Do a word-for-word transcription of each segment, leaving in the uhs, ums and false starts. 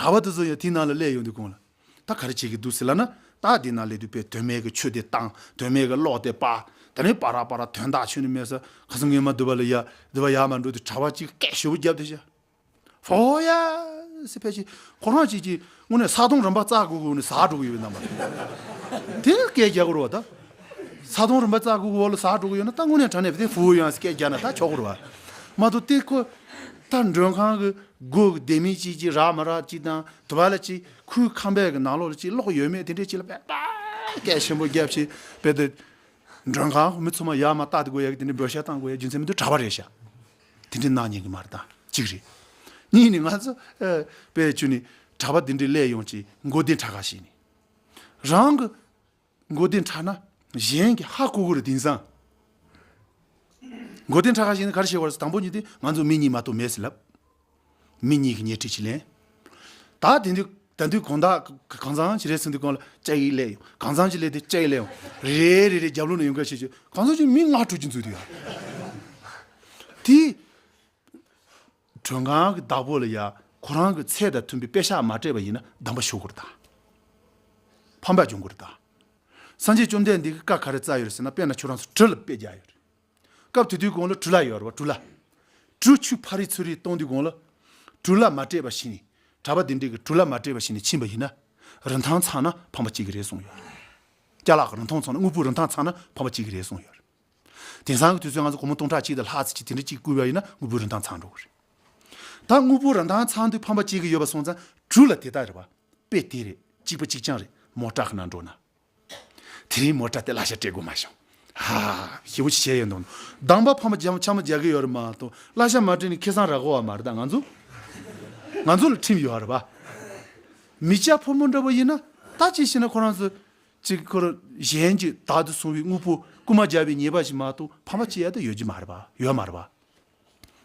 གྲྭ་པ་དེ་ཚོ་ཡང་དེའི་ནང་ལ་སླེབས་ཡོང་དུས་གོང་ལ། ད་ག་རེ་བྱེད་ཀྱི་འདུག་ཟེར་ལབ་ན། ད་དེའི་ནང་སླེབས་དུས་དཔེ་དོན་མེད་ཀྱི་ཆོས་དེ་བཏང་། དོན་མེད་ཀྱི་གློག་དེ་སྤར། དེ་ནས་པ་ར་པ་ར་དོན་དག་ཆོས་ནི་མེད་ས། ཁ་སང་ངས་མ་འདུག་པ་ལ་ཡ། འདུག་པ་ཡ་མ་འགྲོ་དུས་གྲྭ་པ་གཅིག་སྐད་ཞེ་པོ་བརྒྱབ་དེ་བྱ། ཧོ་ཡ་ཟེར་ཕལ་ཆེར་ཁོ་རང་གཅིག་གིས་དངོས་གནས་ས་དོང་རིམ་པ་བཙག་དགོས་དགོས་ནས་ཟག་འགྲོ་གི་ཡོད་པའི་རྣམ་པ། དེ་སྐད་རྒྱག་དགོས་རེད་བ་ད། ས་དོང་རིམ་པ་བཙག་དགོས་དགོས་ལ་ཟག་འགྲོ་གི་ཡོད་ན་ད་དངོས་གནས་དྲང་གནས་དེ་ཧྥུ་ཡང་སྐད་རྒྱག་ན་ད་ཆོག་གི་རེད་བ། མ་གཏོགས་དེ་ཁོ་ད་མགྲོན་ཁང་གི་སྒོ་གི་ལྡེ་མིག་གཅིག་གིས་རག་མ་རག་གཅིག་དང་། དུ་བ་ལ་གཅིག་ཁོའི་ཁང་པའི་གི་ནང་ལོགས་ལ་གཅིག་གློག་ཡོད་མེད་དེ་འདྲས་གཅིག་ལ་དཔེ་ད་སྐད་ཆེན་པོ་བརྒྱབ་བྱས་དཔེ་དེ། མགྲོན་ཁང་མི་ཚང་མ་ཡར་མར་བལྟ་དགོས་ཡ་གི་དེ་འདྲའི་འབོད་ཤ་བཏང་དགོས་ཡ་རྒྱུ་མཚན་མི་འདུག་གྲྭ་པ་རེད་ཤག་དེ་འདྲའི་གནང་ཉན་གི་མ་རེད་ད། གཅིག་རེད། གཉིས་ནི་ང་ཚོ་ཨ་དཔེ་བྱས་ནས་གྲྭ་པ་དེ་འདྲའི་སླེབས་ཡོང་ཅིག་མགོ་བདེ་དྲག་ག་ཞིག་ནས། རང་གི་མགོ་བདེ་དྲག་ན་གཞན་གྱི་ཧ་གོ་གི་རེད། དེང་སང་མགོ་བདེ་དྲག་ག་ཞིག་ནས་ག་རེ་བྱེད་པ་རེད་ཟེར། དང་པོ་ཉིད་དེ་ང་ཚོ་མི་གཉིས་མ་གཏོགས་མེད་ཟེར་ལབ། མི་གཉིས་ཀྱི་ཉལ་ཁྲི་གཅིག་ལེན། ད་དེ་དུས་ད་དུས་གང་ལྟར་གང་ཚང་ཅི་རེད་ཟེར་དུས་གང་ལ་ལྕགས་ཡིག་སླེབས་ཡོང་། གང་ཚང་ཅི་སླེབས་དུས་ལྕགས་ཡིག་སླེབས་ཡོང་། རེ་རེ་རེ་རྒྱབ་ལོགས་ནས་ཡོང་ག་བྱེད་ཆོག་གང་ཚང་ཅི་མི་ལྔ་དྲུག་ཅིག་འཛུལ་དུས་ཡ། དེ་མགྲོན་ཁང་གི་བདག་པོ་ལ་ཡ་ཁོ་རང་གི་ཚད་དང་མཐུན་པའི་པེ་ཤག་མ་སྤྲད་པ་ཡིན་ན་སྡོམ་པ་ཞུ་དགོས་རེད་ད། ཕམ་པ་འབྱུང་དགོས་རེད་ད། སངས་རྒྱས་བཅོམ་ལྡན་འདས་ཀྱིས་བཀའ་ག་རེ་སྩལ་ཡོད་རེད་ཟེར་ན། དཔེར་ན་ཁྱོད་རང་ཚོ་གྲུ་ལ་དཔེ་བརྒྱབ་ཡོད་རེད། སྐབས་དེ་དུས་གོང་ལ་གྲུ་ལ་ཡོད་རེད་བ། གྲུ་ལ། གྲུ་ཆུ་ཕ་རི་ཚུ་རི་གཏོང་དུས་གོང་ལ། གྲུ་ལ་མ་སྤྲད་པ་ཞིག་ནས་གྲྭ་པ་དེ་འདྲས་ཀྱིས་གྲུ་ལ་མ་སྤྲད་པ་ཞིག་ནས་ཕྱིན་པ་ཡིན་ན། རིན་ཐང་ཚང་ན་ཕམ་པ་སྐྱེ་གི་རེད་གསུངས་ཡོད་རེད། ཅ་ལག་གི་རིན་ཐང་ཚང་ན། དངོས་པོའི་རིན་ཐང་ཚང་ན་ཕམ་པ་སྐྱེ་གི་རེད་གསུངས་ཡོད་རེད། དེང་སང་གི་དུས་ཚོད་ང་ཚོ་སྒོར་མོ་སྟོང་ཕྲག་གཅིག་དང་ལྷག་ཙམ་ཅིག་དེ་འདྲས་ཅིག་བརྐུས་པ་ཡིན་ན་དངོས་པོའི་རིན་ཐང་ཚང་འགྲོ་གི་རེད། ད་དངོས་པོའི་རིན་ཐང་ཚང་དུས་ཕམ་པ་སྐྱེ་གི་ཡོད་པ་སོང་ཙང་གྲུ་ལ་དེ་ལྟར་རེད་བ། དཔེ་དེ་རེད། གཅིག་པ་གཅིག་རྐྱང་རེད། མོ་ཊ་གི་ནང་འགྲོ་ན། དེ་རིང་མོ་ཊ་དེ་གླ་ཆ་སྤྲད་དགོས་མ་བྱུང་། ཧ། ཞེ་པོ་ཅིག་བྱས་ཡོད་འདུག་སྡོམ་པ་ཕམ་པ་འཇམ་འཆམ་རྒྱག་གི་ཡོད་རེད་མ་གཏོགས་གླ་ཆ་མ་སྤྲད་ནས་ཁེ་བཟང་རག་གོ་བ་མ་རེད། ད་ང་ཚོ་ང་ཚོ་ལ་ཁྲིམས་ཡོད་རེད་པ། མི་སྐྱ་ཕོ་མོ་འདྲ་པོ་ཡིན་ན་ད་ཅི་ཞེ་ན་ཁོ་རང་ཚོ་ཅིག་ཁོ་རང་གཞན་གྱི་བདག་ཏུ་བཟུང་བའི་དངོས་པོ་རྐུ་མ་རྒྱག་པའི་ཉེས་པ་ཞིག་མ་གཏོགས་ཕམ་པ་སྐྱེ་ཡ་ད་ཡོད་ཀྱི་མ་རེད་པ། ཡོད་མ་རེད་པ།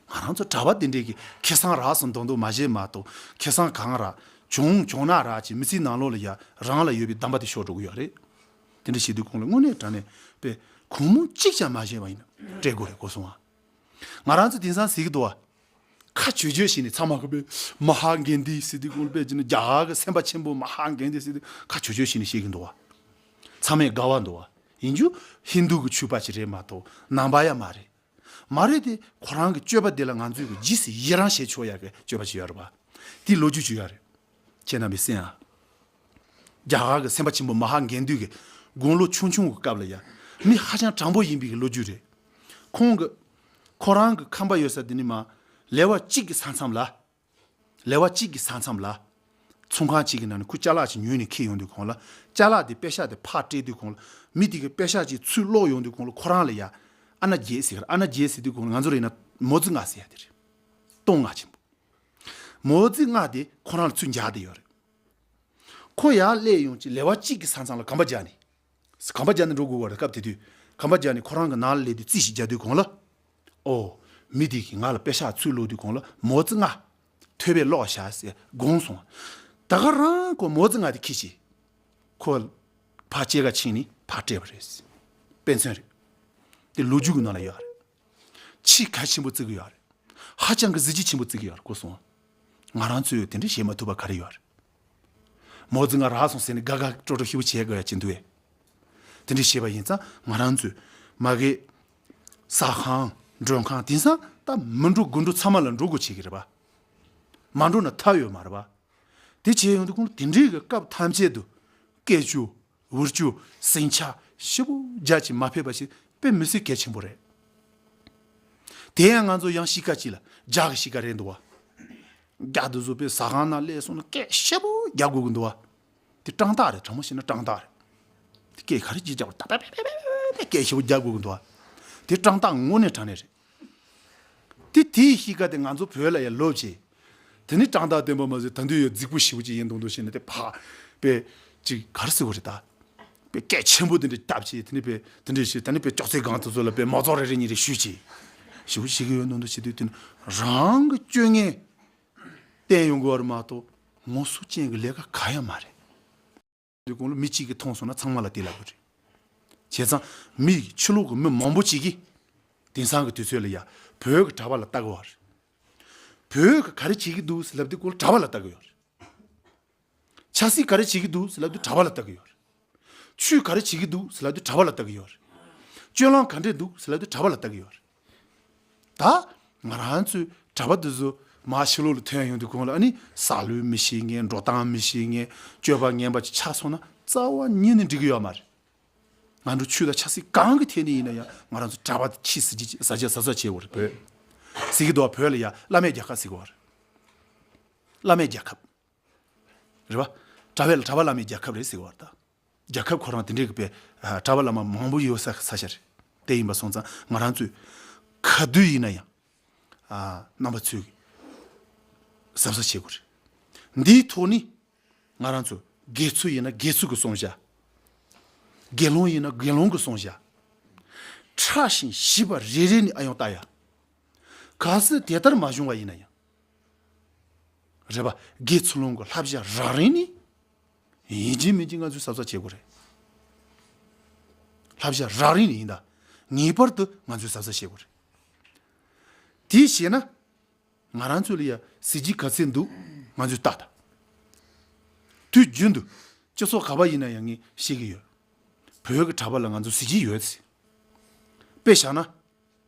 ང་རང་ཚོ་གྲྭ་པ་དེ་འདྲས་ཀྱིས་ཁེ་བཟང་རག་སོང་མདོག་མདོག་མ་བྱེད་མ་གཏོགས་ཁེ་བཟང་གང་རག་བྱུང་བྱུང་ན་རག་ཅིག་མི་ཚེའི་ནང་ལོགས་ལ་ཡ་རང་ལ་ཡོད་པའི་སྡོམ་པ་དེ་ཤོར་འགྲོ་གི་ཡོད་རེད། དེ་འདྲ་བྱེད་དུས་གོང་ལ་དངོས་གནས་དྲང་གནས་དཔེ་སྒོར་མོ་གཅིག་ཀྱང་མ་བཞེས་པ་ཡིན་ན་སྤྲད་དགོས་རེད་གོ་སོང་ཨ། ང་རང་ཚོ་དེང་སང་ཟེར་གི་འདུག་བ། ཁ་བྱོས་བྱོས་བྱས་ནས་ཚང་མ་གི་དཔེ་མ་ཧཱ་གན་དྷི་ཟེར་དུས་གོང་ལ་དཔེ་བྱས་ན་རྒྱ་གར་གྱི་སེམས་དཔའ་ཆེན་པོ་མ་ཧཱ་གན་དྷི་ཟེར་དུས་ཁ་བྱོས་བྱོས་བྱས་ནས་བཤད་གི་འདུག་བ། ཚང་མས་དགའ་བ་འདུག་བ། ཡིན་རྒྱུ་ཧིན་དུ་གི་ཆོས་པ་ཅིག་རེད་མ་གཏོགས་ནང་པ་ཡང་མ་རེད། མ་རེད་དེ་ཁོ་རང་གི་སྤྱོད་པ་དེ་ལ་ང་ཚོས་གི་རྗེས་སུ་ཡི་རང་བྱེད་ཆོག་ཡ་གི་སྤྱོད་པ་ཅིག་ཡོད་རེད་པ། དེའི་ལོ་རྒྱུས་ཅིག་ཡོད་རེད། ཁྱེད་རྣམ་པས་གསན་ཨ། རྒྱ་གར་གི་སེམས་དཔའ་ཆེན་པོ་མ་ཧཱ་གན་དྷི་གི་དགུང་ལོ་ཆུང་ཆུང་གི་སྐབས་ལ་ཡ་མི་ཧ་ཅང་དྲང་པོ་ཡིན་པའི་གི་ལོ་རྒྱུས་རེད། ཁོང་གི་ཁོ་རང་གི་ཁང་པ་ཡོད་ས་དེ་ནི་མ་ལེ་བ་གཅིག་གི་ས་མཚམས་ལ། ལེ་བ་གཅིག་གི་ས་མཚམས་ལ། ཚོང་ཁང་གཅིག་གི་ནང་ནས་ཁོས་ཅ་ལག་ཅིག་ཉོས་ནས་འཁྱེར་ཡོང་དུས་གོང་ལ། ཅ་ལག་དེ་པེ་ཤག་དེ་ཕར་སྤྲད་དུས་གོང་ལ། མི་དེ་གིས་པེ་ཤག་ཅིག་ཚུར་སློག་ཡོང་དུས་གོང་ལ་ཁོ་རང་ལ་ཡ། ཨ་ན་རྒྱལ་ཟེར་གི་རེད། ཨ་ན་རྒྱལ་ཟེར་དུས་གོང་ལ་ང་ཚོ་རེད་ན་མོ་ཙི་ལྔ་ཟེར་ཡ་དེ་རེད། སྟོང་ལྔ་ཆེན་པོ། མོ་ཙི་ལྔ་དེ་ཁོ་རང་ལ་ཚུར་འཇགས་བསྡད་ཡོད་རེད། ཁོ་ཡར་སླེབས་ཡོང་ཅིག་ལེ་བ་གཅིག་གི་ས་མཚམས་ལ་གོམ་པ་རྒྱག་ནས། གོམ་པ་རྒྱག་ནས་འགྲོ་དགོས་པ་རེད། སྐབས་དེ་དུས་གོམ་པ་རྒྱག་ནས་ཁོ་རང་གི་ནང་ལ་སླེབས་དུས་རྩིས་ཤིག་རྒྱག་དུས་གོང་ལ། ཨོ། མི་དེ་གིས་ང་ལ་པེ་ཤག་ཚུར་སློག་དུས་གོང་ལ་མོ་ཙི་ལྔ། ཐོད་པས་སློག་བཞག་ཟེར་དགོངས་སོང་། ད་ག་རང་ཁོ་མོ་ཙི་ལྔ་དེ་འཁྱེར་བྱས། ཁོ། ཕར་སྐྱེལ་ག་ཕྱིན་ནས་ཕར་སྤྲད་པ་རེད། དཔེ་མཚོན་རེད། དེ་ལོ་རྒྱུས་ཀྱི་ནང་ལ་ཡོད་རེད། ཆེས་གལ་ཆེན་པོ་བརྩི་གི་ཡོད་རེད། ཧ་ཅང་གི་གཟི་བརྗིད་ཆེན་པོ་བརྩི་གི་ཡོད་རེད་གོ་སོང་། ང་རང་ཚོས་དེ་འདྲ་བྱེད་མ་ཐུབ་པ་ག་རེ་ཡོད་རེད། མོ་ཙི་ལྔ་རག་སོང་ཟེར་ནས་དགའ་དགའ་སྤྲོ་སྤྲོ་ཞེ་པོ་བྱེད་དགོས་ཡ་ཅི་འདུག་ཨེ། དེ་འདྲ་བྱས་པ་ཡིན་ཙང་ང་རང་ཚོས་མ་གི་ཟ་ཁང་མགྲོན་ཁང་དེང་སང་ད་མི་འགྲོ་དགུ་འགྲོ་ཚང་མ་ལ་འགྲོ་དགོས་བྱེད་ཀྱི་རེད་པ། མ་འགྲོ་ན་ཐབས་ཡོད་མ་རེད་པ། དེ་བྱས་ཡོང་དུས་ཁོང་དེ་འདྲའི་གི་སྐབས་ཐམས་ཅད་དུ་སྐད་ཅོ། འུར་ཅོ། ཟིང་ཆ་ཞེ་པོ་རྒྱག་ཅིག་མ་ཕེབས་པ་ཞིག་དཔེ་མི་སྲིད་གལ་ཆེན་པོ་རེད། དེ་ཡང་ང་ཚོ་ཡང་གཤིས་ཀ་ཅིག་ལ་རྒྱ་གི་གཤིས་ཀ་རེད་འདུག་བ། རྒྱ་དེ་ཚོ་དཔེ་ཟ་ཁང་ནང་སླེབས་སོང་ན་སྐད་ཞེ་པོ་རྒྱག་དགོས་ཀྱི་འདུག་བ། དེ་སྤྲང་རྟགས་རེད། དྲང་མོ་བཤད་ན་སྤྲང་རྟགས་རེད། དེ་སྐད་ག་རེ་ཅིག་རྒྱག་པ་ད་པེ་པེ་སྐད་ཞེ་པོ་རྒྱག་དགོས་ཀྱི་འདུག་བ། དེ་སྤྲང་རྟགས་དངོས་གནས་དྲང་གནས་རེད། དེ་དེའི་གཤིས་ཀ་དེ་ང་ཚོ་བོད་ལ་ཡང་ལོབས་བྱས། དེ་ནི་སྤྲང་རྟགས་བསྟན་པ་མ་ཟད་ད་དུང་ཡང་རྫིག་པོ་ཞེ་པོ་ཅིག་ཡིན་མདོག་མདོག་བྱས་ནས་དེ་ཕ། དཔེ། ཅིག་ག་རེ་ཟེར་དགོས་རེད་ད། དཔེ་སྐད་ཆེན་པོ་དེ་འདྲ་བཏབ་བྱས་དེ་ནི་དཔེ་དེ་འདྲ་བྱས་ད་ནི་དཔེ་ཅོག་ཙེ་སྒང་དེ་ཚོ་ལ་དཔེ་མ་ཚོགས་རེ་རེ་གཉིས་རེ་གཞུས་བྱས། ཞེ་པོ་ཞིག་གི་ཡོད་མདོག་མདོག་བྱེད་དུས་དེ་ནི་རང་གི་སྤྱོད་ངན་བསྟན་ཡོང་གི་བར་མ་གཏོགས་ངོ་སོ་ཅན་གྱི་ལས་ཀ་ག་ཡང་མ་རེད། དེ་གོང་ལ་མི་གཅིག་གིས་མཐོང་སོང་ན་ཚང་མ་ལ་དེ་ལབ་དགོས་རེད། བྱས་ཙང་མི་ཕྱི་ལོགས་ཀྱི་མི་མང་པོ་ཅིག་གིས་དེང་སང་གི་དུས་ཚོད་ལ་ཡ་བོད་ཀྱི་གྲྭ་པ་ལ་ལྟ་གི་ཡོད་རེད། བོད་ཀྱིས་ག་རེ་བྱེད་ཀྱི་འདུག་ཟེར་ལབ་དུས་སྐོར་གྲྭ་པ་ལ་ལྟ་གི་ཡོད་རེད། ཆབ་སྲིད་ག་རེ་བྱེད་ཀྱི་འདུག་ཟེར་ལབ་དུས་གྲྭ་པ་ལ་ལྟ་གི་ཡོད་རེད། ཆོས་ག་རེ་བྱེད་ཀྱི་འདུག་ཟེར་ལབ་དུས་གྲྭ་པ་ལ་ལྟ་གི་ཡོད་རེད། སྤྱོད་ལམ་ག་འདྲས་འདུག་ཟེར་ལབ་དུས་གྲྭ་པ་ལ་ལྟ་གི་ཡོད་རེད། ད་ང་རང་ཚོའི་གྲྭ་པ་འདི་ཚོ་མར་ཕྱི་ལོགས་ལ་ཐོན་ཡོང་དུས་གོང་ལ་ཨ་ནི་ཟ་ལུགས་མི་ཤེས་མཁན། འགྲོ་སྟངས་མི་ཤེས་མཁན། སྤྱོད་པ་ངན་པ་ཅིག་ཆགས་སོང་ན་རྩ་བ་ཉིད་ནས་འགྲིག་གི་ཡོད་མ་རེད། ང་ཚོ་ཆོས་དང་ཆབ་སྲིད་གང་གི་ཐད་ནས་ཡིན་ན་ཡང་ང་རང་ཚོ་གྲྭ་པ་ཆེས་གཟི་བརྗིད་ཟ་བྱ་ཟ་ས་བྱེད་དགོས་རེད། བོད་ཟེར་གི་འདུག་བ། བོད་ལ་ཡ་བླ་མའི་རྒྱལ་ཁབ་ཟེར་གི་ཡོད་རེད། བླ་མའི་རྒྱལ་ཁབ་རེད་བ། གྲྭ་པ་ལ་གྲྭ་པ་བླ་མའི་རྒྱལ་ཁབ་རེད་ཟེར་གི་ཡོད་རེད། ད་རྒྱལ་ཁབ་ཁོ་རང་དེ་འདྲའི་གི་པའི་ཨ་གྲྭ་པ་བླ་མ་མང་པོ་ཡོད་ས་ས་ཆ་རེད། དེ་ཡིན་པ་སོང་ཙང་ང་རང་ཚོས་ག་དུས་ཡིན་ན་ཡང་ཨ་རྣམ་པ་ཚོས་གཟབ་གཟབ་བྱེད་དགོས་རེད། འདིའི་ཐོག་ནས་ང་རང་ཚོ་དགེ་ཚུལ་ཡིན་ན་དགེ་ཚུལ་གྱི་བསྲུང་བྱ། དགེ་སློང་ཡིན་ན་དགེ་སློང་གི་བསྲུང་བྱ། ཕྲ་ཞིང་ཞིབ་པ་རེ་རེ་ནས་ཨ་ཡོང་ལྟ་ཡ། གལ་སྲིད་དེ་ལྟར་མ་བྱུང་བ་ཡིན་ན་ཡང་། རེད་པ། དགེ་ཚུལ་སློང་གི་བསླབ་བྱ་རགས་རིམ་ནི། ཡིན་གཅིག་མིན་གཅིག་ང་ཚོས་གཟབ་གཟབ་བྱེད་དགོས་རེད། བསླབ་བྱ་རགས་རིམ་ནི་ཡིན་ད། ངེས་པར་དུ་ང་ཚོས་གཟབ་གཟབ་བྱེད་དགོས་རེད། དེ་བྱས་ན། ང་རང་ཚོ་ལ་ཡ་གཟི་བརྗིད་ག་ཚད་འདུག་ང་ཚོས་ལྟ་ད། དུས་རྒྱུན་དུ་སྤྱི་ཚོགས་ག་པ་ཡིན་ན་ཡང་ངས་བཤད་ཀྱི་ཡོད། བོད་ཀྱི་གྲྭ་པ་ལ་ང་ཚོ་གཟི་བརྗིད་ཡོད་ཟེར། དཔེ་བཞག་ན།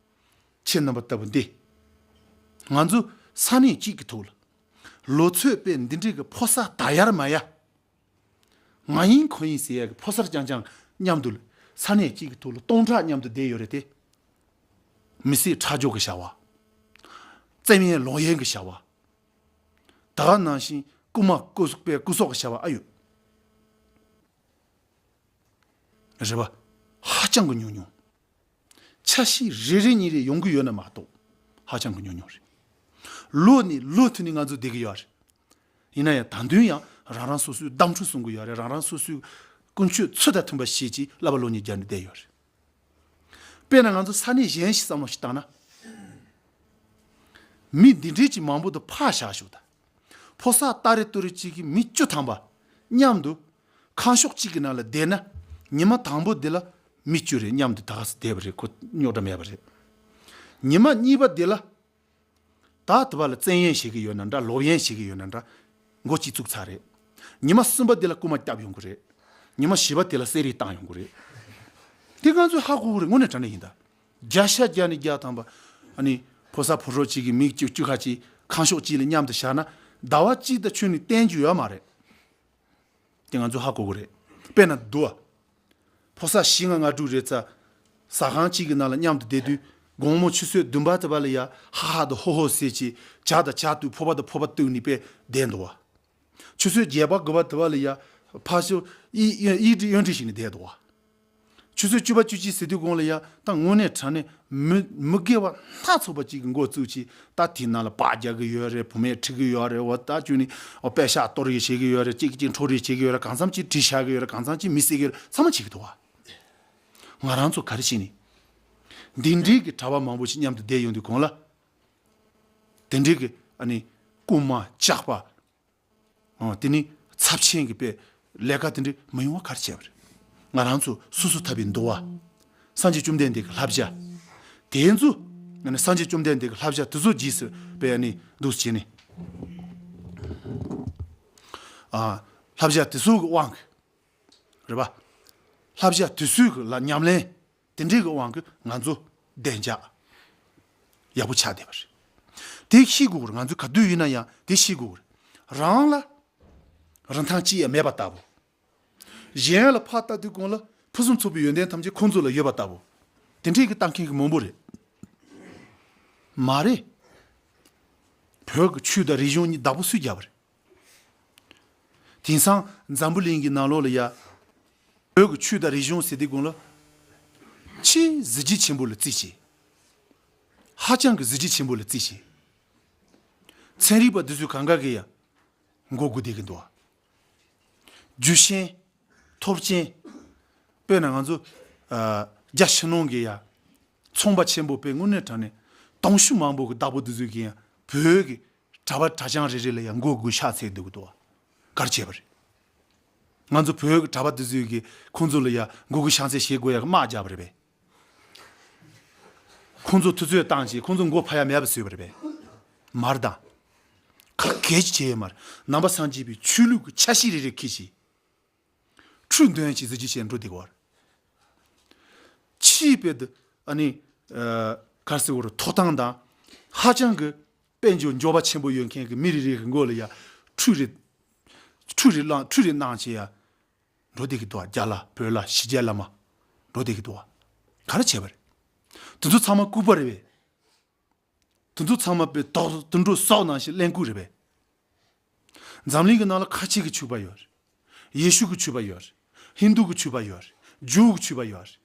ཁྱེད་རྣམ་པ་ལྟ་བུ་འདི། ང་ཚོ་ས་གནས་གཅིག་གི་ཐོག་ལ། ལོ་ཚོད་དཔེ་འདི་འདྲའི་གི་ཕོ་གསར་ད་ཡར་མ་ཡར། ང་ཡིན་ཁོ་ཡིན་ཟེར་ཡ་གི་ཕོ་གསར་རྐྱང་རྐྱང་མཉམ་དུ་ས་གནས་གཅིག་གི་ཐོག་ལ་སྟོང་ཕྲག་མཉམ་དུ་བསྡད་ཡོད་རེད་དེ། མི་སེར་ཁྲག་སྦྱོར་གི་བྱ་བ། བཙན་གཡེམ་ལོག་གཡེམ་གི་བྱ་བ། ད་ག་ནང་བཞིན་རྐུ་མ་རྐུ་སོག་པའི་རྐུ་སོག་གི་བྱ་བ་ཨ་ཡོད། རེད་པ། ཧ་ཅང་གི་ཉུང་ཉུང་། ཆ་ཤས་རེ་རེ་གཉིས་རེ་ཡོང་གི་ཡོད་ན་མ་གཏོགས་ཧ་ཅང་གི་ཉུང་ཉུང་རེད། ལོ་ནས་ལོ་མཐུད་ནས་ང་ཚོ་བསྡད་ཀྱི་ཡོད་རེད། ཡིན་ན་ཡང་ད་དུང་ཡང་རང་རང་སོ་སོའི་གཏམ་འཕྲོ་གསུང་གི་ཡོད་རེད། རང་རང་སོ་སོའི་ཀུན་སྤྱོད་ཚུལ་དང་མཐུན་པ་བྱེད་ཅིག་བསླབ་པ་སློབ་གཉེར་རྒྱག་ནས་བསྡད་ཡོད་རེད། དཔེར་ན་ང་ཚོ་ས་གནས་གཞན་ཞིག་བསམ་བློ་ཞིག་བཏང་ན། མི་འདི་འདྲའི་ཅིག་མང་པོ་དུ་ཕར་བཞག་ཞོག་ད། ཕོ་གསར་ཏ་རེ་ཏུ་རེ་གཅིག་གིས་མི་བཅུ་ཐམ་པ་མཉམ་དུ་ཁང་ཤོག་གཅིག་གི་ནང་ལ་བསྡད་ན། ཉི་མ་དང་པོ་འདི་ལ་མི་བཅུ་རེ་མཉམ་དུ་ད་ག་སེ་བསྡད་པ་རེད། ཁོ་རྙོག་དྲ་མེད་པ་རེད། ཉི་མ་གཉིས་པ་འདི་ལ། ད་དེ་བ་ལ་བཙན་གཡེམ་བྱེད་ཀྱི་ཡོད་ན་འདྲ། ལོག་གཡེམ་བྱེད་ཀྱི་ཡོད་ན་འདྲ། མགོ་གཅིག་བཙུགས་ཚར་རེད། ཉི་མ་གསུམ་པ་འདི་ལ་རྐུ་མ་བརྒྱབ་ཡོང་གི་རེད། ཉི་མ་བཞི་པ་དེ་ལ་གསེར་རིས་བཏང་ཡོང་གི་རེད། དེ་ང་ཚོས་ཧ་གོ་གི་རེད། དངོས་གནས་དྲང་གནས་ཡིན་ད། བརྒྱ་ཆ་བརྒྱ་ནས་བརྒྱ་ཐམ་པ། ཨ་ནི་ཕོ་གསར་ཕོ་གྲོགས་གཅིག་གིས་མི་བཅུ་བཅུ་ཁ་གཅིག་ཁང་ཤོག་གཅིག་ལ་མཉམ་དུ་བཞག་ན་ཟླ་བ་གཅིག་དང་ཆུ་ནི་བསྟན་རྒྱུ་ཡོད་མ་རེད། དེ་ང་ཚོ་ཧ་གོ་གི་རེད། དཔེར་ན་འདུག་ཨ། ཕོ་གསར་བཞི་ལྔ་ལྔ་དྲུག་རེ་ཙ། ཟ་ཁང་གཅིག་གི་ནང་ལ་མཉམ་དུ་བསྡད་དུས། དགོང་མོ་ཆུ་ཚོད་བདུན་པ་དེ་བ་ལ་ཡ་ཧ་ཧ་དང་ཧོ་ཧོ་ཟེར་གྱིས། ཇ་དང་ཇ་བཏུགས། ཕོར་པ་དང་ཕོར་པ་བཏུགས་ནས་དཔེ་བསྡད་འདུག་ཨ། ཆུ་ཚོད་བརྒྱད་པ་དགུ་པ་དེ་བ་ལ་ཡ་ཕར་ཞོག་གཡས་གཡོན་གཡས་འགྲིག་གཡོན་འགྲིག་བྱས་ནས་བསྡད་འདུག་ཨ། ཆུ་ཚོད་བཅུ་པ་བཅུ་གཅིག་ཟེར་དུས་གོང་ལ་ཡ་ད་དངོས་གནས་དྲང་གནས་མི་མི་དགེ་བ་སྣ་ཚོགས་པ་གཅིག་གི་འགོ་བཙུགས་ཀྱིས། ད་དེའི་ནང་ལ་སྦག་རྒྱག་གི་ཡོད་རེད། བུད་མེད་ཁྲིད་ཀྱི་ཡོད་རེད། འོ་ད་ཅུ་ནི་འོ་པད་ཤག་གཏོར་ཡི་བྱེད་ཀྱི་ཡོད་རེད། གཅིག་གཅིག་འཕྲོག་རེས་བྱེད་ཀྱི་ཡོད་རེད། གང་འཚམ་གཅིག་གྲི་བཞག་གི་ཡོད་རེད། གང་འཚམ་གཅིག་མི་བསད་ཀྱི་ཡོད་རེད། ཚང་མ་བྱེད་ཀྱི་འདུག་བ། ང་རང་ཚོ་ག་རེ་བྱས་ནས། འདི་འདྲའི་གི་གྲྭ་པ་མང་པོ་ཞིག་མཉམ་དུ་བསྡད་ཡོང་དུས་གོང་ལ། དེ་འདྲའི་གི་ཨ་ནི་རྐུན་མ་ཇག་པ། ཨོ། དེ་ནི་ཚབས་ཆེན་གྱི་དཔེ་ལས་ཀ་དེ་འདྲ་མི་ཡོང་བ་ག་རེ་བྱས་པ་རེད། ང་རང་ཚོ་སོ་སོ་ཐར་པའི་འདུལ་བ། སངས་རྒྱས་བཅོམ་ལྡན་འདས་ཀྱི་བསླབ་བྱ། དེ་ཚོ་ཨ་ནི་སངས་རྒྱས་བཅོམ་ལྡན་འདས་ཀྱི་བསླབ་བྱ་དེ་ཚོ་རྗེས་སུ་དཔེ་ཨ་ནི་འདུག་སེ་བྱས་ནས། ཨ། བསླབ་བྱ་དེ་ཚོ་གི་དབང་གིས། རེད་པ། བསླབ་བྱ་དེ་ཚོའི་གི་ལ་ཉམས་ལེན་དེ་འདྲའི་གི་དབང་གིས་ང་ཚོ་བདེ་འཇགས་ཡག་པོ་ཆགས་བསྡད་པ་རེད། དེ་ཤེས་དགོས་པ་རེད། ང་ཚོ་ག་དུས་ཡིན་ན་ཡང་དེ་ཤེས་དགོས་པ་རེད། རང་ལ་རིན་ཐང་ཅི་ཡང་མེད་པ་ལྟ་བུ། གཞན་ལ་ཕར་ལྟ་དུས་གོང་ལ་ཕུན་སུམ་ཚོགས་པའི་ཡོན་ཏན་ཐམས་ཅད་ཁོང་ཚོ་ལ་ཡོད་པ་ལྟ་བུ། དེ་འདྲའི་གི་ལྟ་མཁན་གི་མང་པོ་རེད། མ་རེད། བོད་ཀྱི་ཆོས་དང་རིག་གཞུང་གཉིས་བདག་པོ་སུས་རྒྱབ་པ་རེད། དེང་སང་འཛམ་བུ་གླིང་གི་ནང་ལོགས་ལ་ཡ། བོད་ཀྱི་ཆོས་དང་རིག་གཞུང་ཟེར་དུས་གོང་ལ། ཆེས་གཟི་བརྗིད་ཆེན་པོ་ལ་བརྩིས་ཤིང་། ཧ་ཅང་གི་གཟི་བརྗིད་ཆེན་པོ་ལ་བརྩིས་ཤིང་། ཚན་རིག་པ་འདི་ཚོས་གང་ག་གི་ཡ། མགོ་སྒུར་བསྡད་ཀྱི་འདུག་བ། རྒྱུ་ཆེན། ཐོབ་ཆེན། དཔེར་ན་ང་ཚོ། ཨ། རྒྱ་ཕྱི་ནང་གི་ཡ། ཚོང་པ་ཆེན་པོ་དཔེ་དངོས་གནས་དྲང་གནས། དུང་ཕྱུར་མང་པོ་གི་བདག་པོ་འདི་ཚོས་ཀྱི་ཡ། བོད་ཀྱི་གྲྭ་པ་གྲྭ་རྐྱང་རེ་རེ་ལ་ཡ་མགོ་སྒུར་ཕྱག་འཚལ་སྡོད་ཀྱི་འདུག་བ། ག་རེ་བྱས་པ་རེད། ང་ཚོ་བོད་ཀྱི་གྲྭ་པ་འདི་ཚོས་ཀྱི་ཁོང་ཚོ་ལ་ཡ་མགོ་སྒུར་ཕྱག་འཚལ་བྱེད་དགོས་ཡ་གི་དམག་རྒྱག་པ་རེད་པས། ཁོང་ཚོ་དུས་ཚོད་བཏང་བྱས་ཁོང་ཚོ་མགོ་ཕ་ཡ་མེད་པ་བཟོས་པ་རེད་པས། མ་རེད་ད། ག་གེ་ཅིག་བྱས་ཡོད་མ་རེད། ནང་པ་སངས་རྒྱས་པའི་ཆོས་ལུགས་ཀྱི་ཆ་ཤས་རེ་རེ་ཁྱེར་བྱས། ཁྲུས་འདོན་བྱས་ཟེར་གྱི་བྱས་འགྲོ་བསྡད་ཀྱི་ཡོད་རེད། ཕྱིའི་དཔེ་དེ་ཨ་ནི་ཨ་ག་རེ་ཟེར་དགོས་རེད། ཐོབ་ཐང་དང་ཧ་ཅང་གི་དཔལ་འབྱོར་འབྱོར་པ་ཆེན་པོ་ཡོད་མཁན་གྱི་མི་རེ་རེ་གི་མགོ་ལ་ཡ་ཁྲུས་རེ་ཁྲུས་རེ་བླངས་ཁྲུས་རེ་གནང་བྱས་ཡ་འགྲོ་བསྡད་ཀྱི་འདུག་བ། རྒྱ་ལ་བོད་ལ་ཕྱི་རྒྱལ་ལ་མ་འགྲོ་བསྡད་ཀྱི་འདུག་བ། ག་རེ་བྱས་པ་རེད། དེ་ཚོ་ཚང་མ་ལྐུགས་པ་རེད་པས། དེ་ཚོ་ཚང་མ་དཔེ་དོག་དུད་འགྲོ་སྲོག་ནང་བཞིན་གླེན་ལྐུགས་རེད་པས། འཛམ་གླིང་གི་ནང་ལ་ཁ་ཆེ་གི་ཆོས་པ་ཡོད་རེད། ཡེ་ཤུ་གི་ཆོས་པ་ཡོད་རེད། ཧིན་དུ་གི་ཆོས་པ་ཡོད་རེད། ཇུའུ་གི་ཆོས་པ་ཡོད་རེད།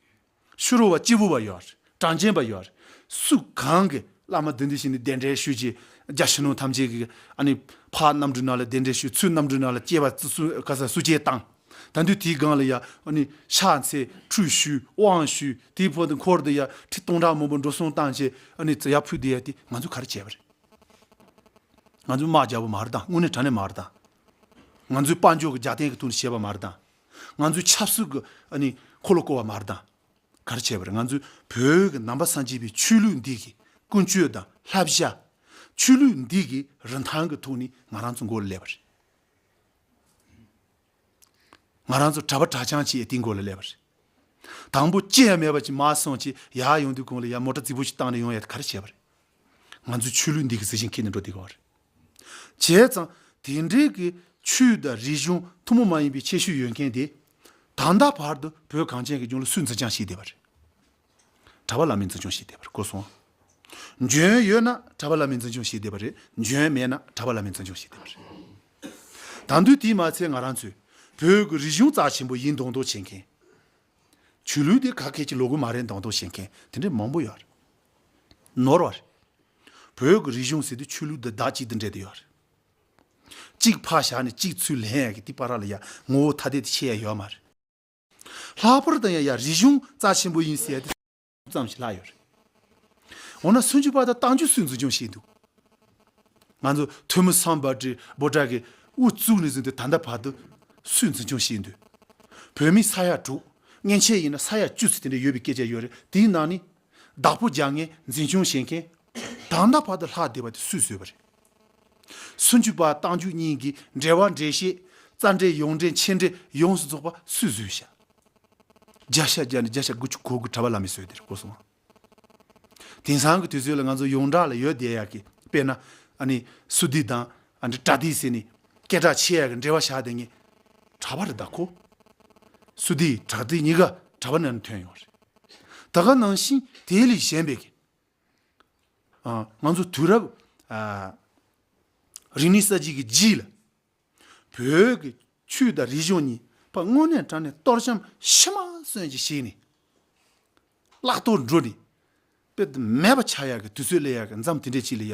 ཕྱི་རོལ་བ་སྐྱེས་བུ་བ་ཡོད་རེད། གྲངས་ཅན་པ་ཡོད་རེད། སུ་གང་གི་བླ་མ་འདི་འདི་བཞིན་ནི་གདན་འདྲེན་ཞུས་ཀྱི་རྒྱ་ཕྱི་ནང་ཐམས་ཅད་ཀྱི་ཨ་ནི་ཕར་གནམ་གྲུ་ནང་ལ་གདན་འདྲེན་ཞུས། ཚུར་གནམ་གྲུ་ནང་ལ་སྐྱེས་པ་སུ་ག་ས་སུ་སྐྱེས་བཏང་། ད་དུང་དེའི་སྒང་ལ་ཡ་ཨ་ནི་ཕྱག་འཚལ་ཁྲུས་ཞུས་དབང་ཞུས། དེའི་བར་དུ་འཁོར་དུ་ཡ་ཁྲི་སྟོང་ཕྲག་མང་པོ་འགྲོ་སོང་བཏང་བྱས་ཨ་ནི་ཡར་ཕུལ་དེ་ཡ་དེ་ང་ཚོས་ག་རེ་བྱས་པ་རེད། ང་ཚོས་དམག་རྒྱག་པ་མ་རེད་དང་། དངོས་གནས་དྲང་གནས་མ་རེད་དང་། ང་ཚོས་དཔལ་འབྱོར་གྱི་རྒྱབ་རྟེན་གྱི་ཐོག་ནས་བྱས་པ་མ་རེད་དང་། ང་ཚོས་ཆབ་སྲིད་ཀྱི་ཨ་ནི་འཁོར་ལོ་བསྐོར་བ་མ་རེད་དང་། ག་རེ་བྱས་པ་རེད། ང་ཚོས་བོད་ཀྱི་ནང་པ་སངས་རྒྱས་པའི་ཆོས་ལུགས་འདི་གི་ཀུན་སྤྱོད་དང་བསླབ་བྱ། ཆོས་ལུགས་འདི་གི་རིན་ཐང་གི་ཐོག་ནས་ང་རང་ཚོ་མགོ་ལ་སླེབས་པ་རེད། ང་རང་ཚོ་གྲྭ་པ་གྲྭ་རྐྱང་བྱས་དེའི་མགོ་ལ་སླེབས་པ་རེད། དང་པོ་ཅི་ཡང་མེད་པ་ཅིག་མར་སོང་བྱས་ཡར་ཡོང་དུས་གོང་ལ་ཡར་མོ་ཊ་རྫིག་པོ་ཞིག་བཏང་ནས་ཡོང་ཡ་དེ་ག་རེ་བྱས་པ་རེད། ང་ཚོའི་ཆོས་ལུགས་འདི་གི་གཟི་བྱིན་ཁྱེར་ནས་འགྲོ་བསྡད་ཀྱི་ཡོད་རེད། བྱས་ཙང་དེ་འདྲའི་གི་ཆོས་དང་རིག་གཞུང་ཐུན་མོང་མ་ཡིན་པའི་ཁྱད་ཆོས་ཡོད་མཁན་དེ་ད་ལྟ་བར་དུ་བོད་གངས་ཅན་གྱི་ལྗོངས་ལ་སུས་འཛིན་སྐྱོང་བྱས་བསྡད་པ་རེད། གྲྭ་པ་བླ་མས་འཛིན་སྐྱོང་བྱས་བསྡད་པ་རེད། གོ་སོང་། འཇོན་ཡོད་ན་གྲྭ་པ་བླ་མས་འཛིན་སྐྱོང་བྱས་བསྡད་པ་རེད། འཇོན་མེད་ན་གྲྭ་པ་བླ་མས་འཛིན་སྐྱོང་བྱས་བསྡད་པ་རེད། ད་དུང་དེས་མ་ཚད་ང་རང་ཚོས་བོད་ཀྱི་རིག་གཞུང་རྩ་ཆེན་པོ་ཡིན་མདོག་མདོག་བྱེད་མཁན། ཆོས་ལུགས་དེ་ག་གེ་ཅིག་ལོག་གི་མ་རེད་མདོག་མདོག་བྱེད་མཁན་དེ་འདྲ་མང་པོ་ཡོད་རེད། ནོར་བ་རེད། བོད་ཀྱི་རིག་གཞུང་ཟེར་དུས་ཆོས་ལུགས་དང་བདག་གཅིག་ཏུ་འབྲེལ་ཏེ་ཡོད་རེད། གཅིག་ཕར་བཞག་ནས་གཅིག་ཚུར་ལེན་ཡ་གི་དེ་བར་ལ་ཡ་ངོ་བོ་ཐ་དད་དེ་ཕྱེ་ཡ་ཡོད་མ་རེད། ལྷག་པར་དུ་ཡང་ཡ་རིག་གཞུང་རྩ་ཆེན་པོ་ཡིན་ཟེར་ཏེ་ཙམ་ཞིག་ལྷག་ཡོད་རེད། འོ་ན་སུམ་ཅུ་པ་དང་རྟགས་འཇུག་སུས་འཛིན་སྐྱོང་བྱས་འདུག་ང་ཚོ་ཐོན་མི་སམ་བྷོ་ཊ་བྷོ་ཊ་གི་དབུ་བཙུགས་ནས་བཟུང་སྟེ་ད་ལྟ་བར་དུ་སུས་འཛིན་སྐྱོང་བྱས་འདུག་བོད་མི་ས་ཡ་དྲུག་མཉེན་ཆས་ཡིན་ན་ས་ཡ་བཅུ་ཙམ་དེ་འདྲ་ཡོད་པའི་སྐད་ཆ་ཡོད་རེད། དེའི་ནང་ནས་བདག་པོ་རྒྱག་མཁན་འཛིན་སྐྱོང་བྱེད་མཁན་ད་ལྟ་བར་དུ་ལྷག་བསྡད་པ་དེ་སུས་བཟོས་པ་རེད། སུམ་ཅུ་པ་རྟགས་འཇུག་གཉིས་ཀྱི་འགྲེལ་པ་འགྲེལ་བཤད་རྩ་འགྲེལ་ཡོངས་འགྲེལ་མཆན་འགྲེལ་ཡོངས་སུ་རྫོགས་པ་སུས་བཟོས་ཤག་བརྒྱ་ཆ་བརྒྱ་ནས་བརྒྱ་ཆ་དགུ་བཅུ་གོ་དགུ་གྲྭ་པ་བླ་མས་བཟོས་དེ་རེད། གོ་སོང་། དེང་སང་གི་དུས་ཚོད་ལ་ང་ཚོ་ཡོངས་གྲགས་ལ་ཡོད་བསྡད་ཡག་གི་དཔེར་ན་ཨ་ནི་སུ་དི་དང་ཨ་ནི་པྲ་ཏི་ཟེར་ནས་སྐད་གྲགས་ཆེ་ཡག་གི་འགྲེལ་པ་བཞག་བསྡད་མཁན་གྲྭ་པ་རེད་ད་ཁོ། སུ་དི་པྲ་ཏི་གཉིས་ཀ་གྲྭ་པ་ནང་ནས་ཐོན་ཡོང་བ་རེད། ད་ག་ནང་བཞིན་དེ་ལས་གཞན་པའི་གི་ཨ་ང་ཚོ་དུས་རབས་ཨ་རིག་གནས་གསར་བརྗེ་གི་རྗེས་ལ་བོད་ཀྱི་ཆོས་དང་རིག་གཞུང་གཉིས་པ་དངོས་གནས་དྲང་གནས་གཏོར་བཤམས་ཤི་མ་གསོན་གྱི་བྱས་ནས་བརླག་གཏོར་འགྲོ་ནས་དཔེ་མེད་པ་ཆགས་ཡག་གི་དུས་ཚོད་སླེབས་ཡག་གི་མཚམས་དེ་འདྲས་ཅིག་ལ་ཡ་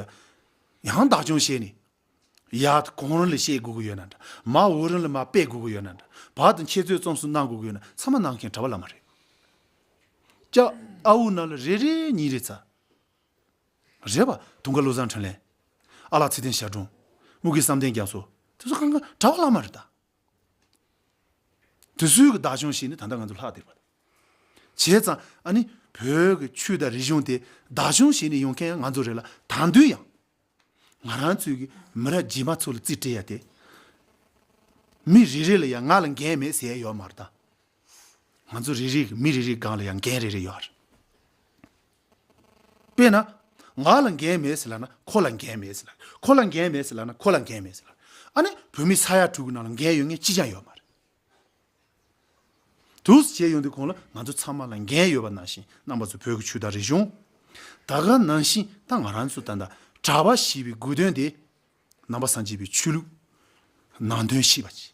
ཡང་བདག་སྐྱོང་བྱས་ནས་ཡར་གོང་རིམ་ལ་བཤད་དགོས་ཀྱི་ཡོད་ན་འདྲ། མར་འོག་རིམ་ལ་མར་སྤེལ་དགོས་ཀྱི་ཡོད་ན་འདྲ། བར་དུ་འཁྱེར་ཚོད་རྩོམ་གསུམ་གནང་དགོས་ཀྱི་ཡོད་ན་ཚང་མ་གནང་མཁན་གྲྭ་པ་བླ་མ་རེད། ལྕགས་ཨ་འུ་ནང་ལ་རེ་རེ་གཉིས་རེ་ཚ། རེད་པ། དུང་དཀར་བློ་བཟང་འཕྲིན་ལས། ཨ་ལགས་ཚེ་བརྟན་ཞབས་དྲུང་། དམུ་དགེ་བསམ་གཏན་རྒྱ་མཚོ། དེ་ཚོ་གང་ག་གྲྭ་པ་བླ་མ་རེད་ད། དེ་ཚོའི་གི་བདག་སྐྱོང་བྱས་ནས་ད་ལྟ་ང་ཚོ་ལྷག་བསྡད་པ་དང་། བྱས་ཙང་ཨ་ནི་བོད་ཀྱི་ཆོས་དང་རིག་གཞུང་དེ་བདག་སྐྱོང་བྱས་ནས་ཡོང་མཁན་ཡང་ང་ཚོ་རེད་ལ། ད་དུང་ཡང་ང་རང་ཚོའི་གི་མི་རབས་རྗེས་མ་ཚོ་ལ་རྩིས་སྤྲད་ཡ་དེ། མི་རེ་རེ་ལ་ཡང་ང་ལ་འགན་མེད་ཟེར་ཡ་ཡོད་མ་རེད་ད། ང་ཚོ་རེ་རེ་གི་མི་རེ་རེའི་སྒང་ལ་ཡང་འགན་རེ་རེ་ཡོད་རེད། དཔེར་ན། ང་ལ་འགན་མེད་ཟེར་ལབ་ན་ཁོ་ལ་འགན་མེད་ཟེར་ལབ། ཁོ་ལ་འགན་མེད་ཟེར་ལབ་ན་ཁོ་ལ་འགན་མེད་ཟེར་ལབ། ཨ་ནི་བོད་མི་ས་ཡ་དྲུག་གི་ནང་ལ་འགན་ཡོད་མཁན་གཅིག་ཀྱང་ཡོད་མ་རེད། འདུག་སེ་བྱས་ཡོང་དུས་གོང་ལ་ང་ཚོ་ཚང་མ་ལ་འགན་ཡོད་པ་ནང་བཞིན་རྣམ་པ་ཚོ་བོད་ཀྱི་ཆོས་དང་རིག་གཞུང་། ད་ག་ནང་བཞིན་ད་ང་རང་ཚོ་ད་ལྟ་གྲྭ་པ་ཞེས་པའི་དགོས་དོན་དེ་ནང་པ་སངས་རྒྱས་པའི་ཆོས་ལུགས་ནང་དོན་ཤེས་པ་ཅིག་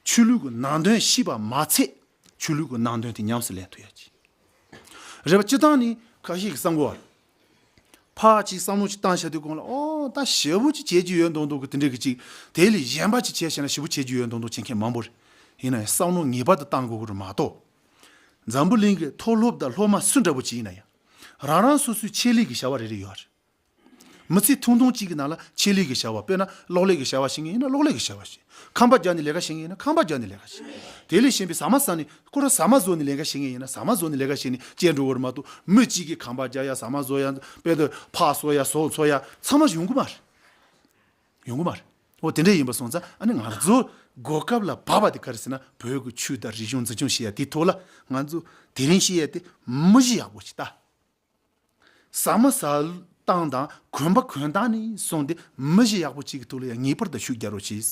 ཆོས་ལུགས་ཀྱི་ནང་དོན་ཤེས་པ་མ་ཚད་ཆོས་ལུགས་ཀྱི་ནང་དོན་དེ་ཉམས་སུ་ལེན་ཐུབ་ཡ་ཅིག་རེད་པ། སྤྱིར་བཏང་ནི་ཁ་ཤས་ཀྱིས་བསམ་གོ་བ། ཕར་ཅིག་བསམ་བློ་ཅིག་བཏང་བྱ་དུས་གོང་ལ་ཨོ་ད་ཞེ་པོ་ཅིག་བྱེད་རྒྱུ་ཡོད་མདོག་མདོག་གི་དེ་འདྲ་གི་ཅིག་དེ་ལས་གཞན་པ་ཅིག་བྱས་བྱས་ན་ཞེ་པོ་བྱེད་རྒྱུ་ཡོད་མདོག་མདོག་བྱེད་མཁན་མང་པོ་རེད། ཡིན་ན་ཡང་བསམ་བློ་ངེས་པར་དུ་བཏང་དགོས་ཀྱི་རེད་མ་གཏོགས། འཛམ་བུ་གླིང་གི་མཐོ་སློབ་དང་སློབ་མ་སུ་འདྲ་པོ་ཅིག་ཡིན་ན་ཡང་། རང་རང་སོ་སོའི་ཆེད་ལས་ཀྱི་བྱ་བ་རེ་རེ་ཡོད་རེད། མི་ཚེ་ཐུང་ཐུང་གཅིག་གི་ནང་ལ་ཆེད་ལས་ཀྱི་བྱ་བ། དཔེར་ན་གློག་ཀླད་ཀྱི་བྱ་བ་བྱེད་མཁན་ཡིན་ན་གློག་ཀླད་ཀྱི་བྱ་བ་བྱེད། ཁང་པ་རྒྱག་ནས་ལས་ཀ་བྱེད་མཁན་ཡིན་ན་ཁང་པ་རྒྱག་ནས་ལས་ཀ་བྱེད། དེ་ལས་གཞན་པའི་ཟ་མ་ཟ་ནས་ཁོ་རང་ཟ་མ་བཟོ་ནས་ལས་ཀ་བྱེད་མཁན་ཡིན་ན་ཟ་མ་བཟོ་ནས་ལས་ཀ་བྱེད་ནས་སྐྱེལ་འགྲོ་བར་མ་གཏོགས་མི་གཅིག་གིས་ཁང་པ་རྒྱག་ཡ་ཟ་མ་བཟོ་ཡ་དཔེ་དེ་ཕག་གསོ་ཡ་ཟོག་འཚོ་ཡ་ཚང་མ་ཡོང་གི་མ་རེད། ཡོང་གི་མ་རེད། འོ་དེ་འདྲ་ཡིན་པ་སོང་ཙང་ཨ་ནི་ང་ཚོ་གོ་སྐབས་ལ་བབས་པ་དེ་ག་རེ་ཟེར་ན། བོད་ཀྱི་ཆོས་དང་རིག་གཞུང་འཛིན་སྐྱོང་བྱེད་ཡ་དེའི་ཐོག་ལ་ང་ཚོ་དེ་རིང་བཤད་ཡ་དེ་མི་གཞི་ཡག་པོ་ཞིག་ལྟ། ཟ་མ་ཟ་སྟངས་དང་གོན་པ་གོན་སྟངས་ནས་བཟུང་སྟེ་མི་གཞི་ཡག་པོ་གཅིག་གི་ཐོག་ལ་ཡང་ངེས་པར་དུ་ཤུགས་རྒྱག་རོགས་གྱིས།